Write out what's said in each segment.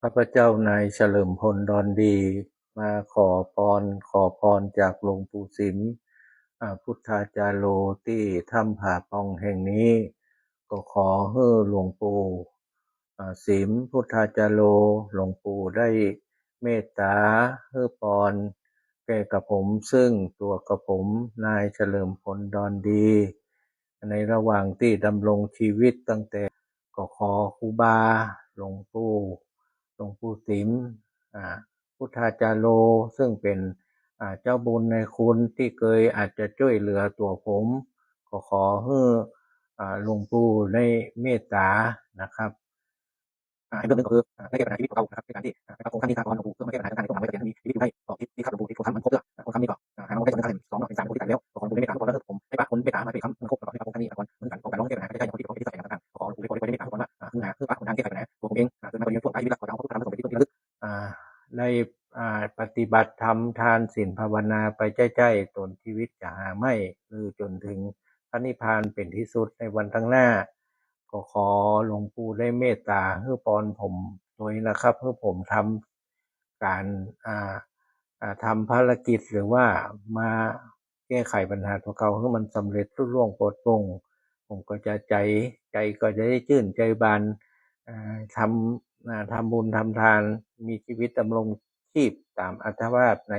ຂ້າພະເຈົ້ານາຍສະເຫຼີມພົນ ດອນດີ ມາຂໍພອນ ຂໍພອນຈາກຫຼວງປູ່ສິມ ອາ ພຸດທາຈາໂລ ທີ່ຖ້ຳຜາປ່ອງແຫ່ງນີ້ ກໍຂໍໃຫ້ຫຼວງປູ່ ອາ ສິມ ພຸດທາຈາໂລ ຫຼວງປູ່ໄດ້ເມດຕາໃຫ້ພອນແກ່ກະຜົມ, ເຊິ່ງຕົວກະຜົມນາຍສະເຫຼີມພົນ ດອນດີ ໃນລະຫວ່າງທີ່ດຳລົງຊີວິດຕັ້ງແຕ່ ກໍຂໍຄູບາ ຫຼວງປູ່ ຫຼວງປູ່ສິມ ອາ ພຸດທາຈາໂລ ເຊິ່ງເປັນ ອາ ເຈົ້າບຸນນາຍຄຸນທີ່ເຄີຍອາດຈະຊ່ວຍເຫຼືອຕົວຜົມ ກໍຂໍໃຫ້ ອາ ຫຼວງປູ່ໄດ້ເມດຕານະຄັບ. ອາ ອີກເລື່ອງໜຶ່ງກໍຄື ອາ ໃນການແກ້ໄຂບັນຫາຊີວິດຂອງເຂົານະຄັບ ໃນການທີ່ ອາ ໄປປັບປຸງຂັ້ນທີ່ສາກອນ ຫຼວງປູ່ເພື່ອມາແກ້ບັນຫາທາງດ້ານໃນພວກຂອງມັນ ໃຫ້ເກີດມີຊີວິດຢູ່ໄດ້ ອອກທິດທີ່ຂັບຫຼວງປູ່ທີ່ຄົນທຳມັນຄົບເທື່ອ ອາ ຄົນທຳນີ້ກໍ ອາ ຫາມາໄດ້ສ່ວນໜຶ່ງ ສອງເນາະ ເປັນສາມຄົນທີ່ຕາຍແລ້ວ ກໍຂໍຫຼວງປູ່ໄດ້ເມດຕາໃຫ້ພວກເຮົາ ໃຫ້ປະຄົນເມດຕາມາໄປຄ້ຳມັນຄົບ ແລ້ວກໍໃຫ້ປະຄົນທັງນີ້ ອາ ກ່ອນເລື່ອງການແກ້ໄຂບັນຫາທີ່ເຂົາເຮັດທີ່ໃສ່ກັນຕ່າງໆ ກໍຂໍຫຼວງປູ່ໄດ້ໂປຣດໄດ້ເມດຕາໃຫ້ພວກເຮົາວ່າ ອາ ຄືຫາ ຄືປະຄົນທາງແກ້ໄຂບັນຫາຕົວເຮົາເອງ ອາ ເກີດມາກໍເປັນຄົນຕາຍຊີວິດລັກ ກໍເອົາພວກເຮົາທັງໝົດເປັນທີ່ລະລຶກ ອາ ໄດ້ ອາ ປະຕິບັດທຳທານ ສິນ ພາວະນາ ໄປໃຈ້ໆ ຈົນຊີວິດຈະຫາໄມ້ ຫຼື ຈົນເຖິງພະນິບພານເປັນທີ່ສຸດໃນວັນຂ້າງໜ້າ ກໍຂໍຫຼວງປູ່ໄດ້ເມດຕາໃຫ້ພອນຜົມໂດຍນະຄັບ ໃຫ້ຜົມທຳການ ອາ ອາ ທຳພາລະກິດ ຫຼືວ່າມາແກ້ໄຂບັນຫາຕົວເກົ່າໃຫ້ມັນສຳເລັດລຸລ່ວງປອດໂປ່ງ ຜົມກໍຈະໃຈ ໃຈກໍຈະໄດ້ຊື່ນໃຈບານ ອາ ທຳ ອາ ທຳບຸນທຳທານ ມີຊີວິດດຳລົງຊີບຕາມອັດຕະພາບໃນ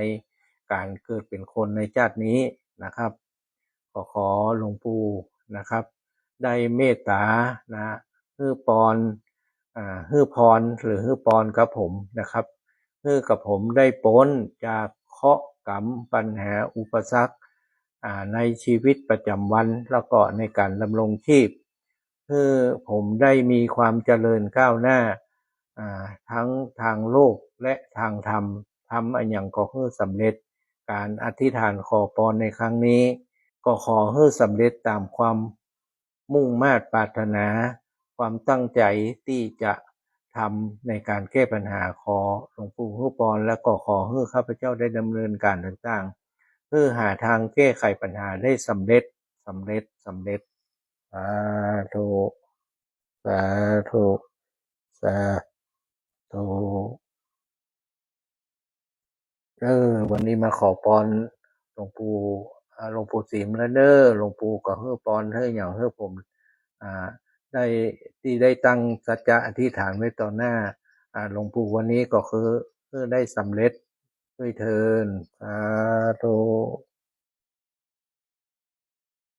ການເກີດເປັນຄົນໃນຊາດນີ້ນະຄັບ. ກໍຂໍຫຼວງປູ່ນະຄັບ ໄດ້ເມດຕານະ ໃຫ້ພອນ ອາ ໃຫ້ພອນ ຫຼື ໃຫ້ພອນກັບຜົມນະຄັບ ໃຫ້ກັບຜົມໄດ້ປົ້ນຈາກເຄາະກຳ ບັນຫາ ອຸປະສັກ ອາ ໃນຊີວິດປະຈຳວັນ ແລ້ວກໍໃນການດຳລົງຊີບ ໃຫ້ຜົມໄດ້ມີຄວາມຈະເລີນກ້າວໜ້າ ອາ ທັງທາງໂລກ ແລະ ທາງທຳ ທຳອັນຫຍັງກໍໃຫ້ສຳເລັດ. ການອະທິຖານຂໍພອນໃນຄັ້ງນີ້ ກໍຂໍໃຫ້ສຳເລັດຕາມຄວາມມຸ່ງມາດປາດຖະໜາ ຄວາມຕັ້ງໃຈທີ່ຈະທຳໃນການແກ້ບັນຫາ. ຂໍຫຼວງປູ່ໃຫ້ພອນ ແລະ ກໍຂໍໃຫ້ຂ້າພະເຈົ້າໄດ້ດຳເນີນການຕ່າງໆ ເພື່ອຫາທາງແກ້ໄຂບັນຫາໄດ້ສຳເລັດ, ສຳເລັດ, ສຳເລັດ. ສາທຸ, ສາທຸ, ສາທຸ. ເອີ ວັນນີ້ມາຂໍພອນຫຼວງປູ່ ອາ ຫຼວງປູ່ສິມແລ້ວເດີ. ຫຼວງປູ່ກໍໃຫ້ພອນ ໃຫ້ຫຍັງ ໃຫ້ຜົມ ອາ ໄດ້ ທີ່ໄດ້ຕັ້ງສັດຈະອະທິຖານໄວ້ຕໍ່ໜ້າ ອາ ຫຼວງປູ່ ວັນນີ້ກໍຄື ຄືໄດ້ສຳເລັດດ້ວຍເທີ້ນ. ສາທຸ.